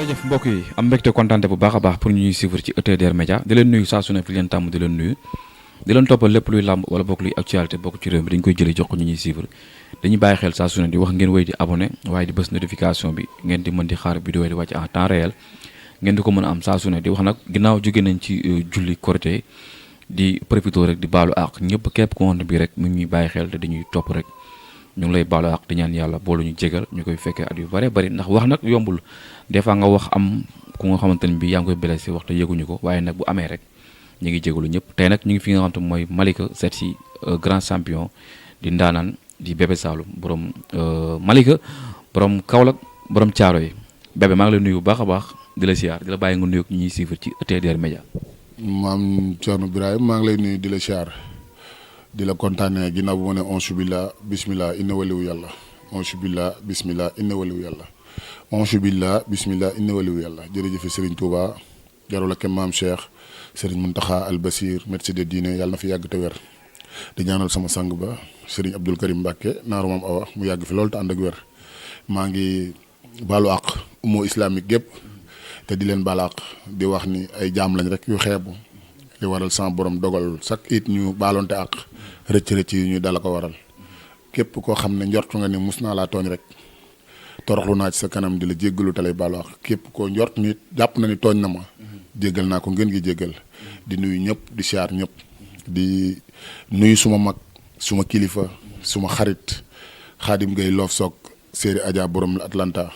jërëjëf mbokk yi am mbégte kontaante bu baax a baax pour ñuy suivre ci ETDR Média di leen nuyu saa su ne fi leen tàmm di leen nuyu di leen toppal lépp luy làmb wala bokk luy actualité bokk ci réew mi dañ koy jëlee jox ko ñu ñuy suivre dañuy bàyyi xel saa su ne di wax ngeen wéy di abonné waaye di bës notification bi ngeen di mën di xaar vidéo di wàcc en temps réel ngeen di ko mën a am saa su ne di wax nag ginnaaw jóge nañ ci julli korité di profité rek di baalu àq ñëpp képp ko bi rek mu ñuy bàyyi xel te dañuy topp rek ñu ngi lay baalu àq di ñaan yàlla boolu ñu jégal ñu koy fekkee at yu bare bari ndax wax nag yombul des fois nga wax am ku nga xamante ne bi yaa ngi koy blessé wax te yëguñu ko waaye nag bu amee rek ñu ngi jégalu ñëpp tey nag ñu ngi fi nga xamante mooy Malika seet si grand champion di ndaanaan di Bébé Saloum borom Malika borom Kaolack borom Thiaro yi Bébé maa ngi lay nuyu bu baax a baax di la siyaar di la bàyyi nga nuyu ñu ñuy suivre ci ETDR Média. maam Thierno Birahim maa ngi lay nuyu di la siyaar di la kontaanee ginnaaw bu ma ne onsu billah bismillah inna waliwu yàlla onsu billah bismillah inna waliwu yàlla onsu billah bismillah inna waliwu yàlla jërëjëf Serigne Touba jarul ak maam Cheikh Serigne Mountakha Al Basir médecin de diine yàlla na fi yàgg te wér di ñaanal sama sang ba Serigne Abdoul Karim Mbacke naaru maam Awa mu yàgg fi loolu te ànd ak wér maa ngi baalu àq umma islamique gépp te di leen baalu àq di wax ni ay jaam lañ rek yu xeebu li waral sama borom dogal chaque it ñu baalonte àq rëcc yi ñu dala ko waral képp koo xam ne njortu nga ni mus naa laa tooñ rek toroxlu naa ci sa kanam di la jéggalu te lay baalu àq képp koo njort ni jàpp na ni tooñ na ma jéggal naa ko ngeen gi jéggal di nuyu ñëpp di siyaar ñëpp di nuyu suma mag suma kilifa suma xarit Xaadim Gay loof soog séeri Adja borom Atlanta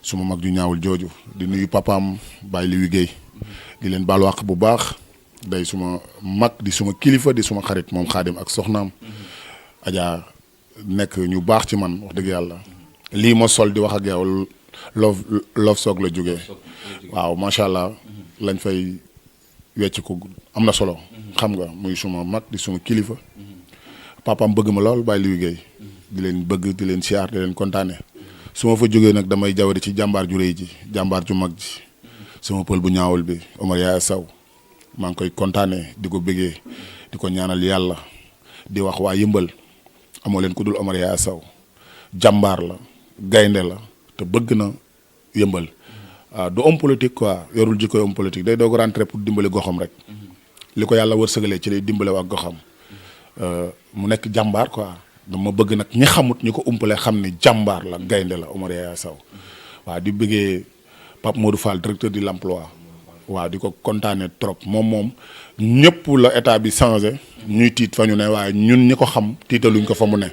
suma mag ju ñaawul jooju di nuyu papaam Baye Liwi Gay di leen baalu àq bu baax day suma mag di suma kilifa di suma xarit moom Xaadim ak soxnaam Adja nekk ñu baax ci man wax dëgg yàlla lii ma sol di wax ak yow loof soog la jógee waaw macha allah lañ fay wecc ko am na solo xam nga muy suma mag di suma kilifa papaam bëgg ma lool bàyyi li liggéey di leen bëgg di leen siyaar di leen kontaane su ma fa jógee nag damay jawari ci jàmbaar ju rëy ji jàmbaar ju mag ji sama pël bu ñaawul bi Omar Yaaya Saw maa ngi koy kontaane di ko bëggee di ko ñaanal yàlla di wax waa yëmbal amoo leen ku dul Omar Yaaya Saw jàmbaar la gaynde la te bëgg na yëmbal du homme politique quoi yorul jikkoy homme politique day doog rentré pour dimbali goxam rek li ko yàlla wërsëgalee ci lay dimbale waa goxam mu nekk jàmbaar quoi dama bëgg nag ñi xamut ñi ko umpale xam ne jàmbaar la gaynde la Omar Yaaya Saw waaw di bëggee Pape Modou Fall directeur de l'emploi waaw di ko kontaane trop moom ñëpp la état bi changé ñuy tiit fa ñu ne waaye ñun ñi ko xam tiitaluñ ko fa mu ne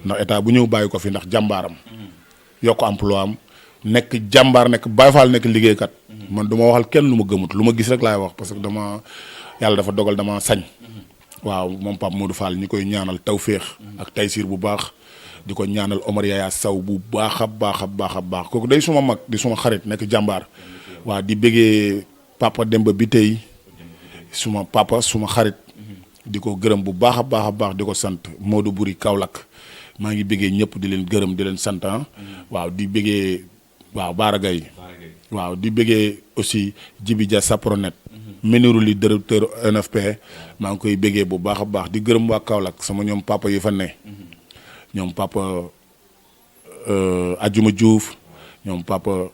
ndax état bu ñëw bàyyi ko fi ndax jàmbaaram yokk emploi am nekk jàmbaar nekk Baye Fall nekk liggéeykat man du ma waxal kenn lu ma gëmut lu ma gis rek laay wax parce que yàlla dafa dogal dama sañ waaw moom Pape Modou Fall ñi koy ñaanal tawféex ak taysiir bu baax di ko ñaanal Omar Yaaya Saw bu baax a baax kooku day suma mag di suma xarit nekk jàmbaar waaw di bëggee papa Demba bi tey suma papa suma xarit di ko gërëm bu baax a baax di ko sant Modou Buri Kaolack maa ngi bëggee ñëpp di leen gërëm di leen sant waaw di bëggee waaw Baara Gaye waaw di bëggee aussi Jibi Dia Sapronet meniru li directeur NFP maa ngi koy bëggee bu baax a baax di gërëm waa Kaolack sama ñoom papa yi fa ne ñoom papa Adjuma Diouf ñoom papa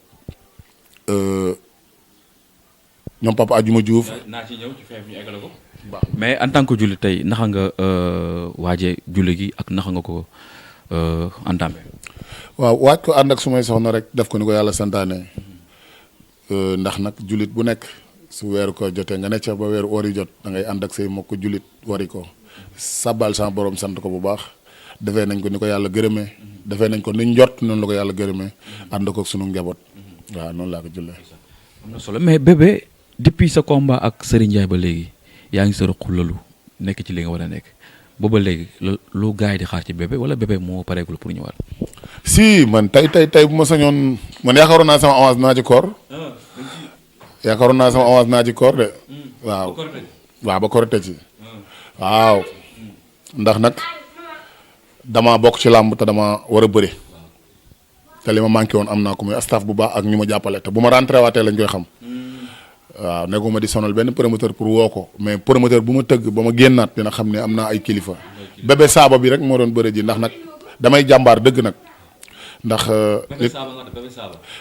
Adjuma Diouf. naa ci ñëw ci feef ñu eggale ko. mais en tant que jullit tey naxa nga waaje julli gi ak naxa nga ko entamé. waaw waaj ko ànd ak sumay soxna rek def ko ni ko yàlla santaane ndax nag jullit bu nekk su weeru ko jotee nga ne ca ba weeru oor yi jot da ngay ànd ak say mbokk jullit wari ko sabal sama borom sant ko bu baax defee nañ ko ni ko yàlla gërëmee defee nañ ko ni njort noonu la ko yàlla gërëmee ànd ko sunu njaboot waaw noonu laa ko jullee. am na solo mais Bébé depuis sa combat ak Serigne Ndiaye ba léegi yaa ngi sa xullalu nekk ci li nga war a nekk booba léegi lu gars yi di xaar ci Bébé wala Bébé moo pareegul pour ñëwaat. si man tey bu ma sañoon man yaakaaroon naa sama avance naa ci koor de waaw ba korite ci waaw ndax nag dama bokk ci làmb te dama war a bëri te li ma manqué woon am naa ko muy staff bu baax ak ñu ma jàppale te bu ma rentré waatee lañ koy xam waaw nekkuma di sonal benn promoteur pour woo ko mais promoteur bu ma tëgg ba ma génnaat dina xam ne am naa ay kilifa Bébé Saaba bi rek moo doon bëri ji ndax nag damay jàmbaar dëgg nag ndax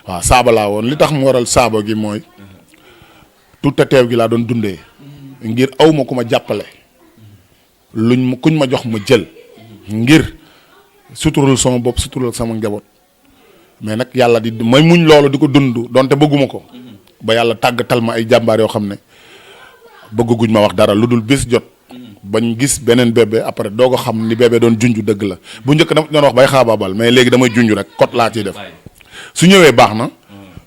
waaw saaba laa woon li tax mu waral saaba gi mooy tout a teew gi laa doon dundee ngir aw ma ku ma jàppale kuñ ma jox ma jël ngir sutural sama bopp sutural sama njaboot mais nag yàlla di may muñ loolu di ko dund donte bëgguma ko ba yàlla tàggatal ma ay jàmbaar yoo xam ne bëgguñ ma wax dara lu dul bés jot bañ gis beneen bébé après doo ko xam ni bébé doon junj dëgg la bu njëkk dama doon wax bay xaabaabal mais léegi damay junj rek kot laa ciy def su ñëwee baax na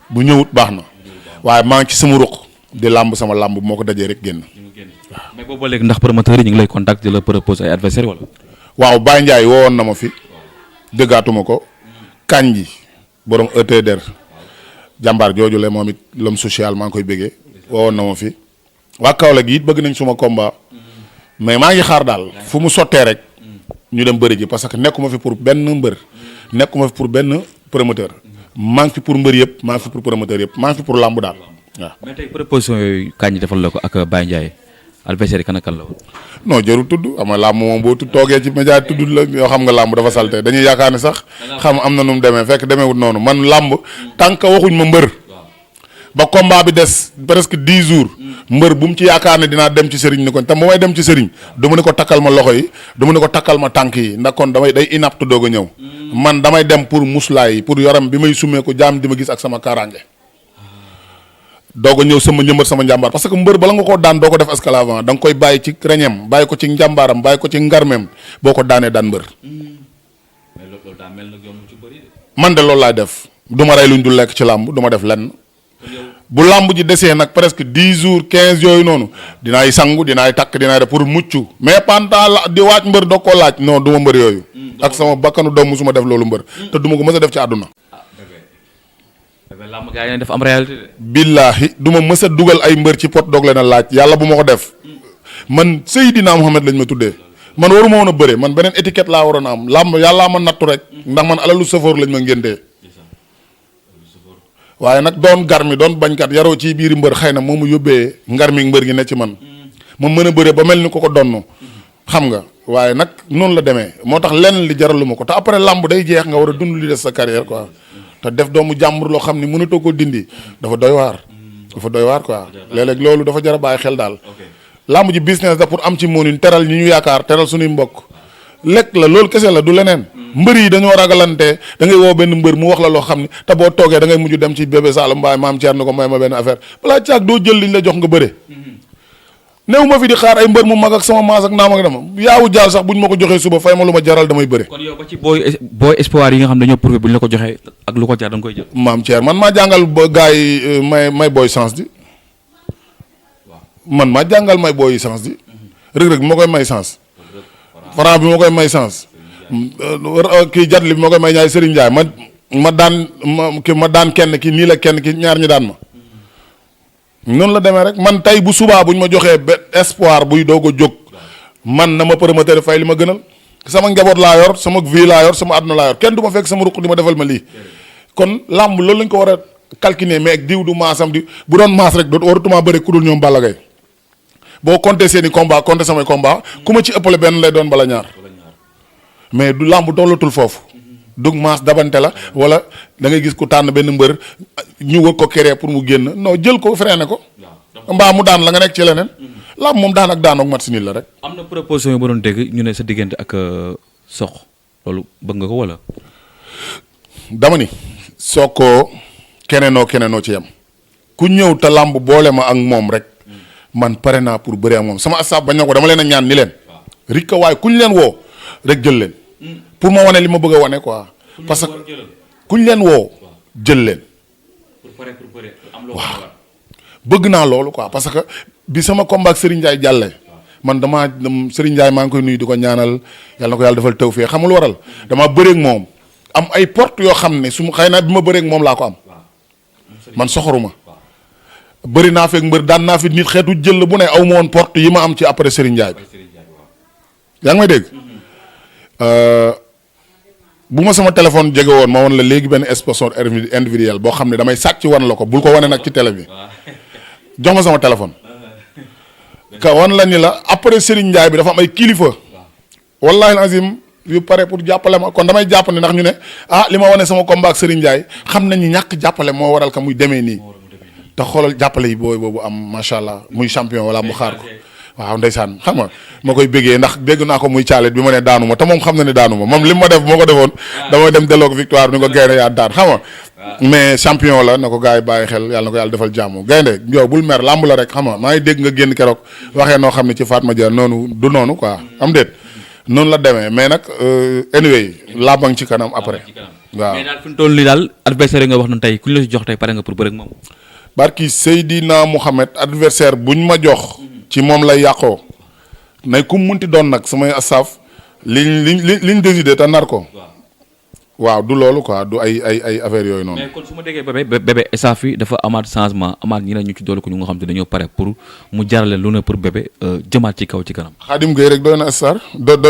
bu ñëwut baax na waaye maa ngi ci sama ruq di làmb sama làmb moo ko dajee rek génn. waaw mais boobu ba léegi ndax promoteur yi ñu ngi lay contact di la propose ay adversaire wala. waaw Baye Ndiaye woowoon na ma fi dëggaatuma ko Kanji borom ETDR jàmbaar jooju la moom it l'homme social maa ngi koy bëggee woowoon na ma fi waa Kaolack gi it bëgg nañ suma combat mais maa ngi xaar daal fu mu sottee rek ñu dem bëri ji parce que nekkuma fi pour benn mbër nekkuma fi pour benn promoteur maa ngi fi pour mbër yëpp maa ngi fi pour promoteur yëpp maa ngi fi pour làmb daal waaw. mais tey proposition yooyu Kanji defal la ko ak Baye Ndiaye adversaire yi kan ak kan la woon. non jarul tudd xam nga làmb moom boo toogee ci média tudd la yoo xam nga làmb dafa salte dañuy yaakaar ne sax xam am na nu mu demee fekk demeewut noonu man làmb tant que waxuñ ma mbër ba combat bi des presque 10 jours mbër bu mu ci yaakaar ne dinaa dem ci sëriñ ni kon tam bu may dem ci sëriñ du mu ne ko takkal ma loxo yi du mu ne ko takkal ma tànk yi ndax kon damay day inapte doog a ñëw man damay dem pour muslaay yi pour yoram bi may summee ko jaam di ma gis ak sama kaaraange doog a ñëw sama njëmbat sama njàmbaar parce que mbër bala nga koo daan doo ko def esclavant da nga koy bàyyi ci reñem bàyyi ko ci njàmbaaram bàyyi ko ci ngarmeem boo ko daanee daan mbër man de loolu laay def du ma rey luñ dul lekk ci làmb du ma def lenn bu làmb ji desee nag presque 10 jours 15 yooyu noonu dinaay sangu dinaay takk dinaay def pour mucc mais pendant di waaj mbër doo koo laaj non du ma mbër yooyu ak sama bakkanu doom su ma def loolu mbër te du ma ko mës a def ci àdduna làmb gaa yi def am réalité de. billaahi du ma mës a dugal ay mbër ci pot doog leen a laaj yàlla bu ma ko def man Seydina Mohamed lañ ma tuddee man waruma woon a bëre man beneen étiquette laa waroon a am làmb yàllaa ma nattu rek ndax man alalu safoor lañ ma ngéntee waaye nag doon garmi doon bañkat yaroo ci biiri mbër xëy na moo mu yóbbee ngarmi mbër gi ne ci man ma mën a bëre ba mel ni ko ko donn xam nga waaye nag noonu la demee moo tax lenn li jaralu ma ko te après làmb day jeex nga war a dund li des sa carrière quoi te def doomu jàmbur loo xam ni mënatoo ko dindi dafa doy waar quoi léeg-léeg loolu dafa jar a bàyyi xel daal làmb ji business da pour am ci moonin teral ñi ñu yaakaar teral suñuy mbokk lekk la loolu kese la du leneen mbër yi dañoo ragalante da ngay woo benn mbër mu wax la loo xam ni te boo toogee da ngay mujj dem ci bébé Saloum Mbaye maam Thierno ko may ma benn affaire balaa caag doo jël liñ la jox nga bëre néew ma fi di xaar ay mbër mu mag ak sama maas ak naam ak dama yaawu jaal sax buñ ma ko joxee suba fay ma lu ma jaral damay bëre. kon yow ba ci booy espoir yi nga xam ne dañoo prouvé buñ la ko joxee ak lu ko jar da nga koy jël. maam Thierno man maa jàngal ba gars yi may booy sens di man maa jàngal may booy sens di rëg-rëg bi ma koy may sens Franc bi ma koy may sens kii jatli bi ma koy may ñaay Serigne Ndiaye ma daan kenn ki nii la kenn ki ñaar ñi daan ma noonu la demee rek man tey bu subaa buñ ma joxee espoir buy doog a jóg man na ma promoteur fay li ma gënal sama njaboot laa yor sama vie laa yor sama àdduna laa yor kenn du ma fekk sama ruq di ma defal ma lii kon làmb loolu lañ ko war a calculer mais ak diw du maasam di bu doon maas rek dootu waratuma bëri ku dul ñoom Balla Gaye boo compté seen i combat compté samay combat ku ma ci ëppale benn lay doon bala ñaar mais du làmb tollatul foofu dug maas dabante la wala da ngay gis ku tànn benn mbër ñu wër ko créer pour mu génn non jël ko freiné ko mbaa mu daan la nga nekk ci leneen làmb moom daan ak daanoog mat si nit la rek. am na proposition yu ma doon dégg ñu ne sa diggante ak Sokh loolu bëgg nga ko wala. dama ni soo ko keneenoo ci yam ku ñëw te làmb boole ma ak moom rek man pare naa pour bëre ak moom sama staff bañ na ko dama leen a ñaan ni leen rikka waaye kuñ leen woo rek jël leen pour ma wane li ma bëgg a wane quoi parce que kuñ leen woo jël leen waaw bëgg naa loolu quoi parce que bi sama combat ak Serigne Ndiaye jàlle man Serigne Ndiaye maa ngi koy nuyu di ko ñaanal yàlla na ko yàlla defal tawfeex xamul waral dama bëreeg moom am ay porte yoo xam ne su ma xëy na bi ma bëreeg moom laa ko am man soxoruma bëri naa fekk mbër daan naa fi nit xeetu jël bu ne aw ma woon porte yi ma am ci après Serigne Ndiaye bi yaa ngi may dégg bu ma sama téléphone jege woon ma woon la léegi benn sponsor individuel boo xam ne damay sàcc wan la ko bul ko wane nag ci télé bi jox ma sama téléphone ka wan la ni la après Serigne Ndiaye bi dafa am ay kilifa wallahi azim yu pare pour jàppale ma kon damay jàpp ne ndax ñu ne li ma wane sama combat ak Serigne Ndiaye xam nañ ni ñàkk jàppale moo waral ka muy demee nii te xoolal jàppale yi boobu am macha allah muy champion wala mu xaar ko waaw ndeysaan xam nga ma koy béggee ndax dégg naa ko muy caalit bi ma ne daanu ma te moom xam na ne daanu ma moom li ma def moo ko defoon damay dem delloo ko victoire ni ko gaynde yaa daan xam nga mais champion la na ko gars yi bàyyi xel yàlla na ko yàlla defal jàmm gaynde yow bul mer làmb la rek xam nga maa ngi dégg nga génn keroog waxee noo xam ne ci Fatma Dia noonu du noonu quoi am déet noonu la demee mais nag anyway làmb ngi ci kanam après waaw mais daal fi mu toll nii daal adversaire yi nga wax noonu tey ku ñu la si jox tey pare nga pour bëre ak moom barki Seydina Mouhamed adversaire buñ ma jox ci moom lay yàqoo nay ku munti doon nag samay staff liñ décidé te nar ko waaw du loolu quoi du ay affaire yooyu noonu. mais kon su ma déggee bébé staff yi dafa amaat changement amaat ñi la ñu ci doole ko ñu nga xam te dañoo pare pour mu jarale lu ne pour bébé jëmaat ci kaw ci kanam. Khadim Gueye rek doy na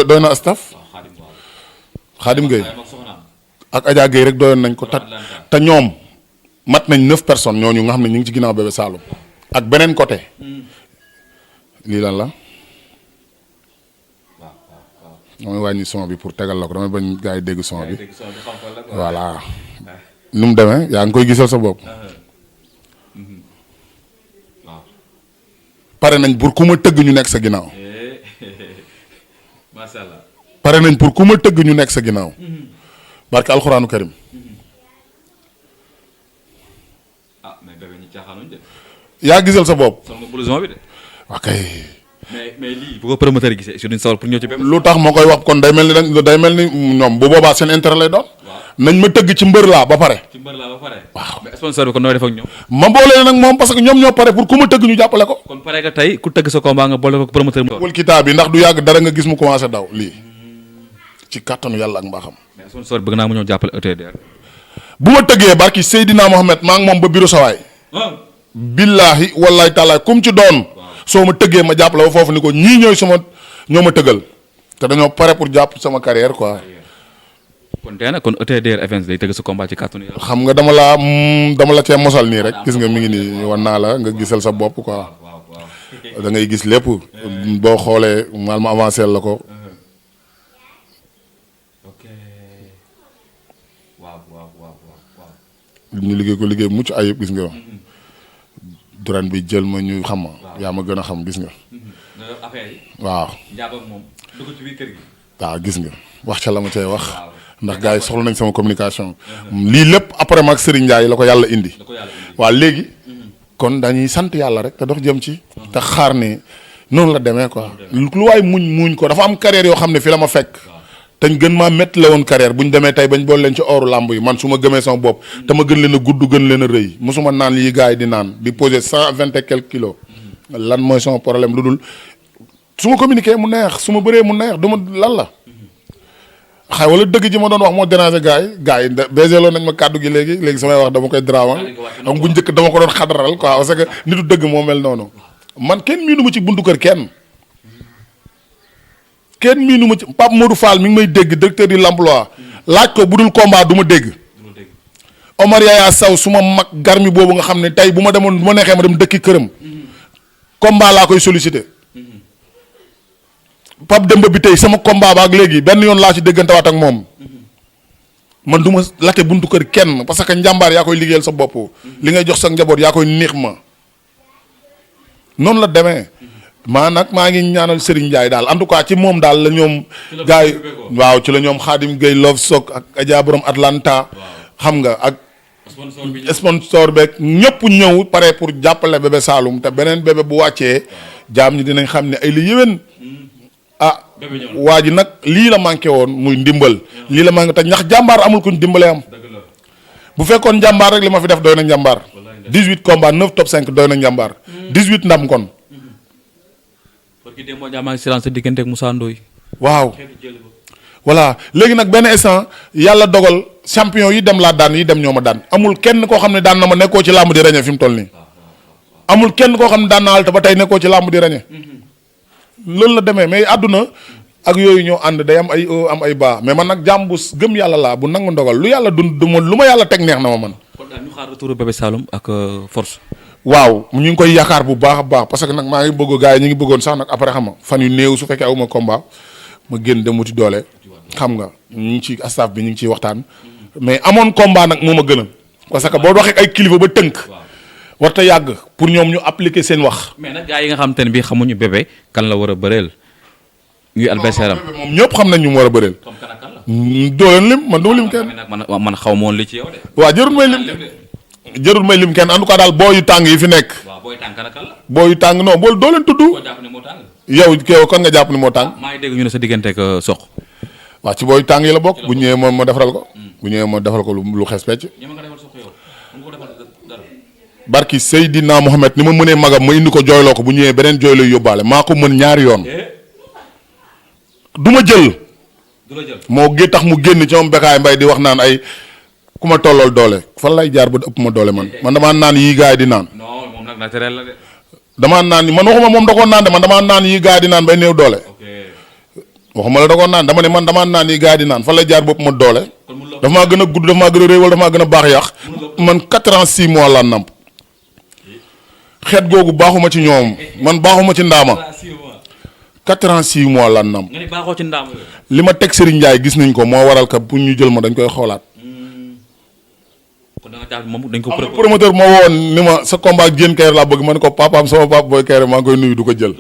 doy na staff. Khadim Gueye ak Adja Gueye rek doyoon nañ ko te ñoom mat nañ 9 personnes ñooñu nga xam ne ñu ngi ci ginnaaw bébé Saloum ak beneen côté. lii lan la damay wàññi son bi pour tegal la ko damay bañ gars yi dégg son bi voilà nu mu demee yaa ngi koy gisal sa bopp pare nañ pour ku ma tëgg ñu nekk sa ginnaaw macha allah pare nañ pour ku ma tëgg ñu nekk sa ginnaaw barke alxuraanu karim mais bébé ñi caaxaanuñ de yaa gisal sa bopp sol nga blouson bi de ok mais lii bu ko promoteur gisee si duñ sawar pour ñëw ci bébé lu tax ma koy wax kon day mel ni ñoom bu boobaa seen intérêt lay doon nañ ma tëgg ci mbër laa ba pare waaw mais sponsor bi kon nooy def ak ñoom ma boole nag moom parce que ñoom ñoo pare pour ku ma tëgg ñu jàppale ko kon pare nga tey ku tëgg sa combat nga boole ko promoteur wal kitaab bi ndax du yàgg dara nga gis mu commencé daw lii ci kàttanu yàlla ak mbaaxam mais sponsor bëgg naa mu ñëw jàppale ETDR bu ma tëggee barki Seydina Mohamed maa ngi moom ba bureau sawaay billaahi wallahi taala kum ci doon soo ma tëggee ma jàppale ba foofu ni ko ñii ñoo ma tëggal te dañoo pare pour jàpp sama carrière quoi kon tey nag kon ETDR Events day tëgg sa combat ci kàttanu yàlla xam nga dama la cee mosal nii rek gis nga mi ngi nii wan naa la nga gisal sa bopp quoi da ngay gis lépp boo xoolee mal ma avancé la ko ñu liggéey ko liggéey mucc ayib gis nga duran bi jël ma ñu xam ma yaa ma gën a xam gis nga waaw waaw gis nga wax ca la ma cay wax ndax gars yi soxla nañ sama communication lii lépp après maag Serigne Ndiaye la ko yàlla indi waaw léegi kon dañuy sant yàlla rek te dox jëm ci te xaar ne noonu la demee quoi lu waay muñ ko dafa am carrière yoo xam ne fi la ma fekk teñ gën maa métti la woon carrière bu ñu demee tey bañ boole leen ci ooru làmb yi man su ma gëmee sama bopp te ma gën leen a gudd gën leen a rëy mosuma naan lii gars yi di naan di poser 120 et quelques kilos lan mooy sama problème lu dul su ma communiqué mu neex su ma bëree mu neex du ma lan la xay wala dëgg ji ma doon wax moo déranger gars yi bégeloo nañ ma kàddu gi léegi samay wax dama koy drama xam bu njëkk dama ko doon xadaral quoi parce que nitu dëgg moo mel noonu man kenn miinu ma ci buntu kër kenn miinu ma ci Pape Modou Fall mi ngi may dégg directeur de l'emploi laaj ko bu dul combat du ma dégg Omar Yaya Sow su ma mag garmi boobu nga xam ne tey bu ma demoon bu ma neexee ma dem dëkki këram combat laa koy sollicité Pape Demba bi tey sama combat ba ak léegi benn yoon laa ci déggantewaat ak moom man du ma late buntu kër kenn parce que njàmbaar yaa koy liggéeyal sa bopp li ngay jox sa njaboot yaa koy niix ma noonu la demee maa ngi ñaanal Serigne Ndiaye daal en tout cas ci moom daal la ñoom gars yi waaw ci la ñoom Khadim Gueye Love Sock ak Adja borom Atlanta xam nga ak sponsor beeg ñëpp ñëw pare pour jàppale bébé Saloum te beneen bébé bu wàccee jaam ñi dinañ xam ne ay li yéwén waa ji nag lii la manqué woon muy ndimbal lii la manqué te ñax jàmbaar amul kuñ dimbalee am bu fekkoon njàmbaar rek li ma fi def doy na njàmbaar 18 combats 9 top 5 doy na njàmbaar 18 ndam kon sa diggante ak Moussa Ndoye waaw voilà léegi nag benn instant yàlla dogal champion yi dem laa daan yi dem ñoo ma daan amul kenn koo xam ne daan na ma nekkoo ci làmb di rañe fi mu toll nii amul kenn koo xam ne daan naa te ba tey nekkoo ci làmb di rañe loolu la demee mais àdduna ak yooyu ñoo ànd day am ay baa mais man nag jàmm bu gëm yàlla laa bu nangu ndogal lu yàlla du ma lu ma yàlla teg neex na ma man. kon daal ñu xaar retour bébé Saloum ak force. waaw ñu ngi koy yaakaar bu baax a baax parce que nag maa ngi bëgg gars yi ñu ngi bëggoon sax nag après xam nga fan yu néew su fekkee awuma combat ma génn dem wuti doole xam nga ñu ngi ci staff bi ñu ngi ciy waxtaan mais amoon combat nag moo ma gën a parce que boo waxee ay kilifa ba tënk warta yàgg pour ñoom ñu appliquer seen wax. mais nag gars yi nga xam te ne bii xamuñu bébé kan la war a bëreel ñuy adversaire am moom ñëpp xam nañ ñu mu war a bëreel. comme kan ak kan la. doo leen lim man doo lim kenn. man xaw ma woon li ci yow de. waaw jërul may lim kenn en tout cas daal booyu tàng yi fi nekk. waaw booy tàng kan ak kan la. booyu tàng non bool doo leen tudd. koo jàpp ne moo tàng. yow kew kon nga jàpp ni moo tàng. maa ngi dégg ñu ne sa diggante ak Sokh. waaw ci booyu tàng yi la bokk bu ñëwee moom ma defaral ko. bu ñëwee ma defal ko lu xees pecc. barki Seydina Mohamed ni ma mënee magam ma indi ko jooyloo ko bu ñëwee beneen jooyloo yóbbaale maa ko mën ñaari yoon. du ma jël. moo gi tax mu génn ci moom Bécaye Mbaye di wax naan ay ku ma tollool doole fan lay jaar ba ëpp ma doole man damaa naan yi gars yi di naan. non moom nag naturel la de. damaa naan man waxuma moom da koo naan de man damaa naan yi gars yi di naan bay néew doole. waxuma la da koo naan dama ne man damaa naan yi gars yi di naan fan lay jaar ba ëpp ma doole. dafa maa gën a gudd dafa maa gën a réy wala dafa maa gën a baax yàq. man 4 ans 6 mois laa namp. xeet googu baaxuma ci ñoom man baaxuma ci ndaama. 4 ans 6 mois laa namp. nga ni baaxoo ci ndaama. li ma teg Serigne Ndiaye gis nañ ko moo waral ka pour ñu jël ma dañ koy xoolaat. kon da nga jàpp moom dañ ko. promoteur moo woon ni ma sa combat ak Diène Kaïré laa bëgg ma ne ko papaam sama papa booy Kaïré maa ngi koy nuyu du ko jël.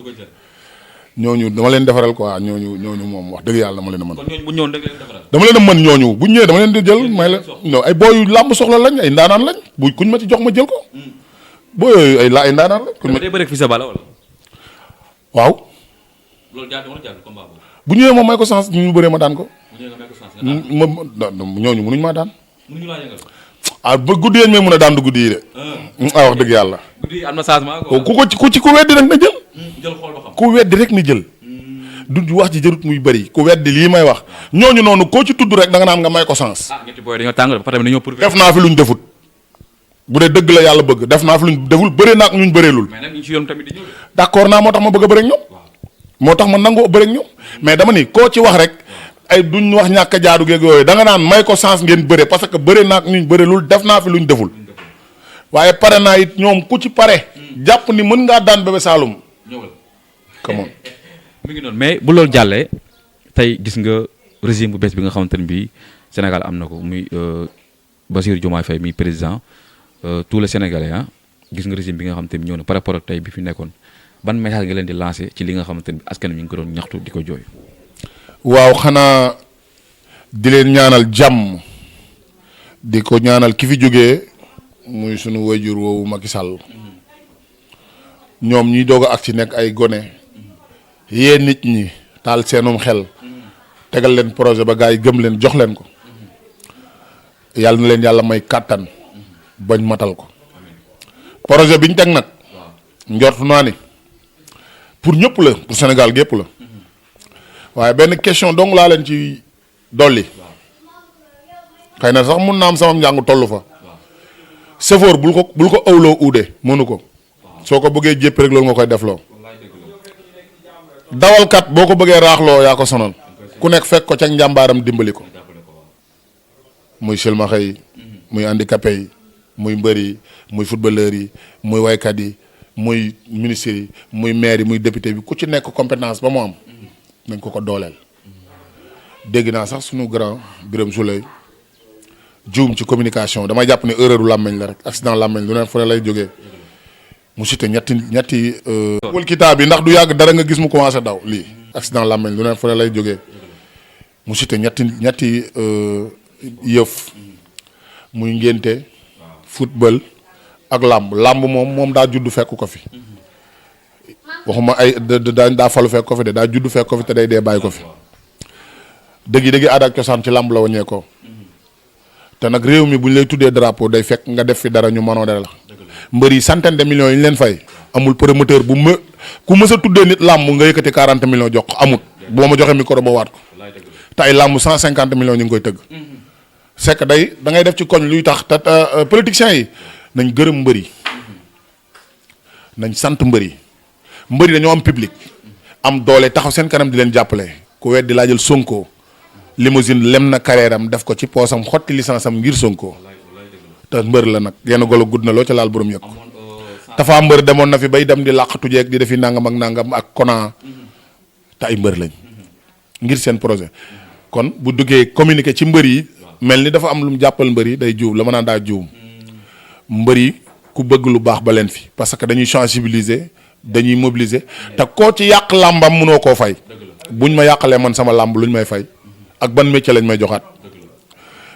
ñooñu dama leen defaral quoi ñooñu moom wax dëgg yàlla dama leen a mën. kon ñooñu bu ñëwoon dëgg leen defaral. dama leen a mën ñooñu bu ñëwee dama leen di jël may la non ay booy yu làmb soxla lañ ay ndaanaan lañ bu kuñ ma ci jox ma jël ko. booy yooyu ay ndaanaan lañ. kuñ ma day bëri fi sa bala wala. waaw. loolu jaadu wala jaadu combat boobu. bu ñëwee moom may ko chance ñu bëree ma daan ko. bu ñëwee nga may ko chance nga daan ñooñu mënuñ maa daan. mënuñu laa yëngal. ah ba guddi yéen may mën a daan du guddi yi de. wax dëgg yàlla. guddi yi am na changement ku weddi rek na jël. jël xool ba xam. ku weddi rek ni jël. du wax ji jërut muy bëri ku weddi lii may wax ñooñu noonu koo ci tudd rek da nga naan nga may ko chance. ah ñetti booy dañoo tàng ba tamit dañoo pour. def naa fi luñ defut bu dee dëgg la yàlla bëgg def naa fi luñ deful bëree naa ak ñuñ bëreelul. mais nag ñu ci yoon tamit di ñëw. d'accord naa moo tax ma bëgg a bëre ak ñoom. moo tax ma nangoo bëre ak ñoom mais dama ni koo ci wax rek ay duñ wax ñàkk a jaadu geeg yooyu da nga naan may ko chance ngeen bëre parce que bëre naa ak ñuñ bëreelul def naa fi luñ deful waaye pare naa it ñoom ku ci pare. jàpp ni mën ngaa daan Bébé Saloum. ñëwal come on. mi ngi noonu mais bu loolu jàllee tey gis nga régime bu bees bi nga xamante ne bii Sénégal am na ko muy Bassirou Diomaye Faye muy président tous les Sénégalais ah gis nga régime bi nga xamante ni ñëw na par rapport ak tey bi fi nekkoon ban message nga leen di lancé ci li nga xamante ni askan wi ñu ngi ko doon ñaxtu di ko jooy. waaw xanaa di leen ñaanal jàmm di ko ñaanal ki fi jógee muy sunu wayjur woowu Macky Sall ñoom ñi doog a ak ci nekk ay gone. yee nit ñi taal seenum xel tegal leen projet ba gars yi gëm leen jox leen ko yàlla na leen yàlla may kàttan bañ matal ko projet bi ñu teg nag njort naa ni pour ñëpp la pour Sénégal gépp la waaye benn question dong laa leen ci dolli xëy na sax mun naa am sama njàng tollu fa sëfoor bul ko ëwloo uude mënu ko soo ko bëggee jéppi rek loolu nga koy defloo dawalkat boo ko bëggee raaxloo yaa ko sonal ku nekk fekk ko ca njàmbaaram dimbali ko muy silmaxa yi muy handicapé yi muy mbër yi muy footballeur yi muy waykat yi muy ministre yi muy maire yi muy député bi ku ci nekk compétence ba mu am nañ ko dooleel. dégg naa sax sunu grand Birame Souleye juum ci communication damay jàpp ne erreur làmmeñ la rek accident làmmeñ lu ne fu ne lay jógee mu cité ñetti wal kitaab bi ndax du yàgg dara nga gis mu commencé daw lii accident làmmeñ lu ne fu ne lay jógee mu cité ñetti yëf muy ngénte football ak làmb moom daa judd fekk ko fi waxuma ay daa falu fekk ko fi de daa judd fekk ko fi te day dee bàyyi ko fi dëgg aada ak cosaan ci làmb la waññee ko te nag réew mi bu ñu lay tuddee drapeau day fekk nga def fi dara ñu mënoo dara la mbër yi centaine de millions yi ñu leen fay amul promoteur ku mës a tuddee nit làmb nga yëkkati 40 millions jox ko amut boo ma joxee micro ba waat ko te ay làmb 150 millions ñu ngi koy tëgg c'est que da ngay def ci koñ luy tax te politiciens yi nañ gërëm mbër yi nañ sant mbër yi dañoo am public am doole taxaw seen kanam di leen jàppale ku weddi laa jël Sonko limousine lem na carrière am def ko ci poosam xotti licence am ngir Sonko te mbër la nag yenn golo gudd na loo ca laal borom yëg ko Tafa mbër demoon na fi bay dem di làqatu jeeg di defi nangam ak kona te ay mbër lañ ngir seen projet kon bu duggee communiquer ci mbër yi mel ni dafa am lu mu jàppal mbër yi day juum la ma naan daa juum mbër yi ku bëgg lu baax ba leen fi parce que dañuy sensibiliser dañuy mobiliser te koo ci yàq làmbam mënoo koo fay buñ ma yàqalee man sama làmb luñ may fay ak ban métier lañ may joxaat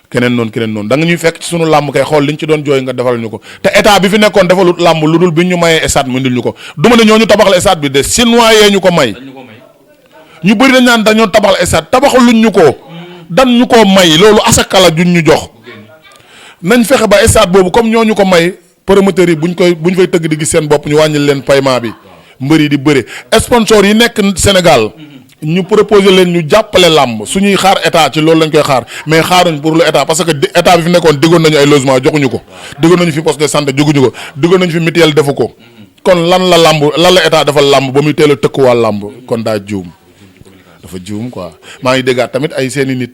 keneen noonu da nga ñuy fekk ci sunu làmb kay xool liñ ci doon jooy nga defal ñu ko te état bi fi nekkoon defalut làmb lu dul bi ñu mayee stade mu indil ñu ko du ma ne ñoo ñu tabaxal stade bi de chinois yee ñu ko may ñu bëri dañ naan dañoo tabaxal stade tabaxaluñ ñu ko dan ñu ko may loolu asakala juñ ñu jox nañ fexe ba stade boobu comme ñoo ñu ko may promoteurs yi buñ fay tëgg di gis seen bopp ñu wàññil leen paiement bi mbër yi di bëri sponsor yi nekk Sénégal ñu proposé leen ñu jàppale làmb suñuy xaar état ci loolu lañ koy xaar mais xaaruñ pour lu état parce que état bi fi nekkoon diggoon nañu ay logement joxuñu ko diggoon nañu fi poste de santé joxuñu ko diggoon nañu fi mutuelle defu ko kon lan la état defal làmb ba muy teel a tëkkuwaal làmb kon daa juum dafa juum quoi maa ngi déggaat tamit ay seeni nit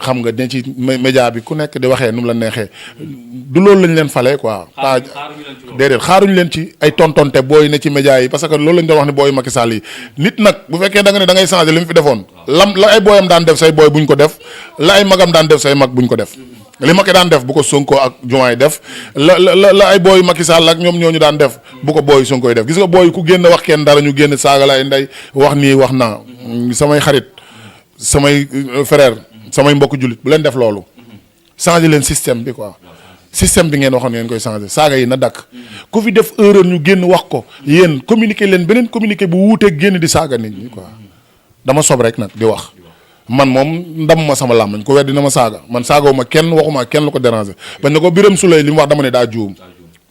xam nga ne ci média bi ku nekk di waxee nu mu la neexee du loolu lañ leen falee quoi. déedéet xaaruñu leen ci ay tontonte booy ne ci média yi parce que loolu lañ doon wax ne booy Macky Sall yi nit nag bu fekkee da nga ne da ngay changer li mu fi defoon la ay booyam daan def say booy buñ ko def la ay magam daan def say mag buñ ko def li Macky daan def bu ko Sonko ak Diomaye def la ay booy Macky Sall ak ñoom ñooñu daan def bu ko booy Sonko yi def gis nga booy ku génn wax kenn dara ñu génn saaga la ay ndey wax nii wax naa samay xarit samay frère samay mbokk jullit bu leen def loolu changer leen système bi quoi système bi ngeen waxoon ngeen koy changer saaga yi na dakk ku fi def erreur ñu génn wax ko yéen communiquer leen beneen communiquer bu wuuteeg génn di saaga nit ñi quoi dama sob rek nag di wax man moom ndam ma sama làmmañ ko weddi na ma saaga man saagawu ma kenn waxuma kenn lu ko déranger bañ na ko Birame Souleye li mu wax dama ne daa juum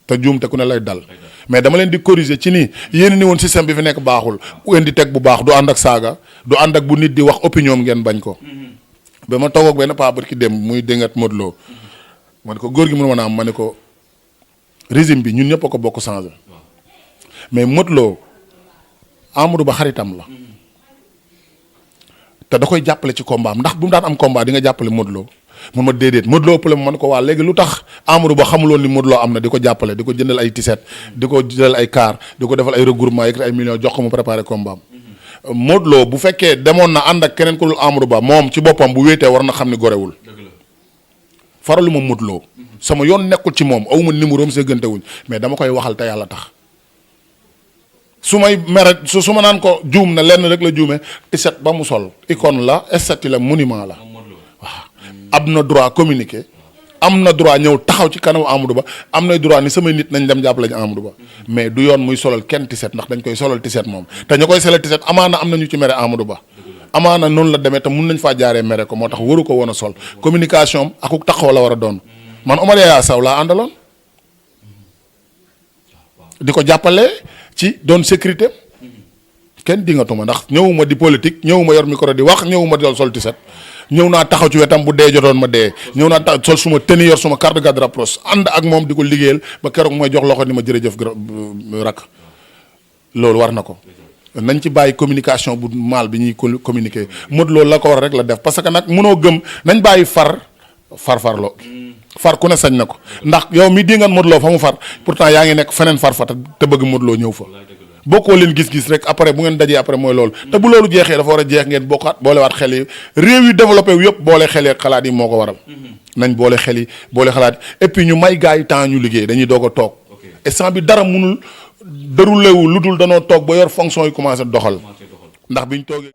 te juum te ku ne lay dal mais dama leen di corriger ci nii yéen ni woon système bi fi nekk baaxul ku ngeen di teg bu baax du ànd ak saaga du ànd ak bu nit di wax opinion ngeen bañ ko ba ma toog ak benn paa barki dem muy déngat Modou Lo ma ne ko góor gi mënu ma naam ma ne ko régime bi ñun ñëpp a ko bokk changé mais Modou Lo Amadou Ba xaritam la te da koy jàppale ci combat am ndax bu mu daan am combat di nga jàppale Modou Lo mun ma déedéet Modou Lo ëppale ma ne ko waa léegi lu tax Amadou Ba xamuloon ni Modou Lo am na di ko jàppale di ko jëndal ay tiset di ko jëndal ay car di ko defal ay regroupement yëkkati ay millions jox ko mu préparé combat am Modou Lo bu fekkee demoon na ànd ak keneen ku dul Amadou Ba moom ci boppam bu wéetee war na xam ni gorewul faralu ma Modou Lo sama yoon nekkul ci moom awuma numéro am séggante wuñ mais dama koy waxal te yàlla tax su may mere su ma naan ko juum na lenn rek la juumee tiset ba mu sol icône la statue la monument la waaw am na droit communiquer am na droit ñëw taxaw ci kanam Amadou Ba am na droit ni samay nit nañ dem jàppale ñu Amadou Ba mais du yoon muy solal kenn tiset ndax dañ koy solal tiset moom te ñu koy solal tiset amaana am na ñu ci mere Amadou Ba amaana noonu la demee te mun nañ faa jaaree mere ko moo tax waru ko woon a sol communication am akuk taxaw la war a doon man Omar Yaya Sow laa àndaloon di ko jàppale ci doon sécurité kenn dingatuma ndax ñëwuma di politique ñëwuma yor micro di wax ñëwuma di sol tiset ñëw naa taxaw ci wetam bu dee jotoon ma dee ñëw naa taxaw sol suma tenue yor suma carte de garde rapproche ànd ak moom di ko liggéeyal ba keroog mooy jox loxo ni ma jërëjëf rak loolu war na ko nañ ci bàyyi communication bu mal bi ñuy communiquer Modou Lo la ko war rek la def parce que nag mënoo gëm nañ bàyyi farfarloo far ku ne sañ na ko ndax yow mi di nga Modou Lo fa mu far pourtant yaa ngi nekk feneen far fa te bëgg Modou Lo ñëw fa bokkoo leen gis-gis rek après bu ngeen dajee après mooy loolu te bu loolu jeexee dafa war a jeex ngeen bokkaat boolewaat xel yi réew yu développé wu yëpp boole xel yi ak xalaat yi moo ko waral nañ boole xel yi boole xalaat yi et puis ñu may gars yi temps ñu liggéey dañuy doog a toog instant bi dara munul déroulé wu lu dul danoo toog ba yor fonction yi commencé doxal ndax biñ toogee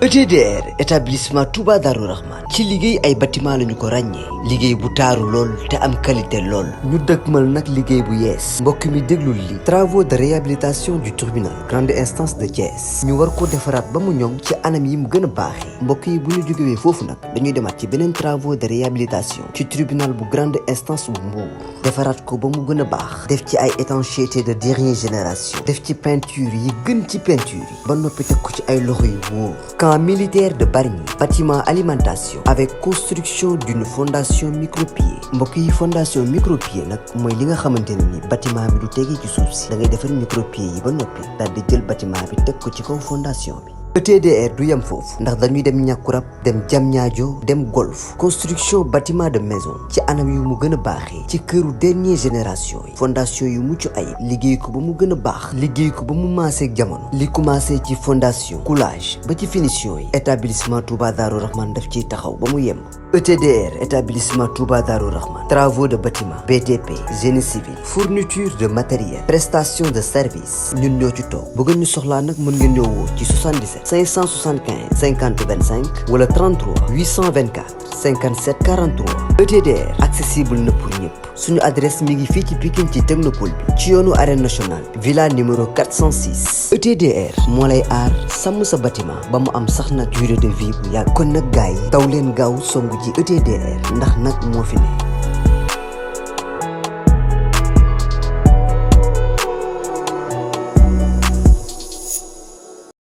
ETDR établissement Touba Darou Rahman ci liggéey ay bâtiment lañu ko ràññee liggéey bu taaru lool te am qualité lool ñu dëkkmal nag liggéey bu yees mbokk mi déglul li travaux de réhabilitation du tribunal grande instance de Thiès ñu war ko defaraat ba mu ñoŋ ci anam yi mu gën a baaxee mbokk yi bu ñu jógewee foofu nag dañuy demaat ci beneen travaux de réhabilitation ci tribunal bu grande instance bu Mbour defaraat ko ba mu gën a baax def ci ay étanchéité de dernière génération def ci peinture yi gën ci peinture yi ba noppi teg ko ci ay loxo yu wóor camp militaire de Bargny bâtiment alimentation avec construction d'une fondation micropieux mbokk yi fondation micropieux nag mooy li nga xamante ne ni bâtiment bi du tegee ci suuf si da ngay defar micropieux yi ba noppi daal di jël bâtiment bi teg ko ci kaw fondation bi ETDR du yem foofu ndax dañuy dem ñàkkurab dem Diamniadio dem Golf construction bâtiment de maison ci anam yu mu gën a baaxee ci këru dernière génération yi fondation yu mucc ayib liggéey ko ba mu gën a baax liggéey ko ba mu maaseeg jamono li commencé ci fondation coulage ba ci finition yi établissement Touba Darou Rahman daf ciy taxaw ba mu yem. ETDR établissement Touba Darou Rahman travaux de bâtiment BTP génie civil fourniture de matériel prestation de service ñun ñoo ci toog bu ngeen ñu soxlaa nag mën ngeen ñëw woo ci 77 575 50 25 wala 33 824 57 43 ETDR accessible na pour ñëpp suñu adresse mi ngi fii ci Pikine ci technopole bi ci yoonu arène nationale villa numéro 406 ETDR moo lay aar sàmm sa bâtiment ba mu am sax nag durée de vie bu yàgg kon nag gars yi daw leen gaaw songu ji ETDR ndax nag moo fi ne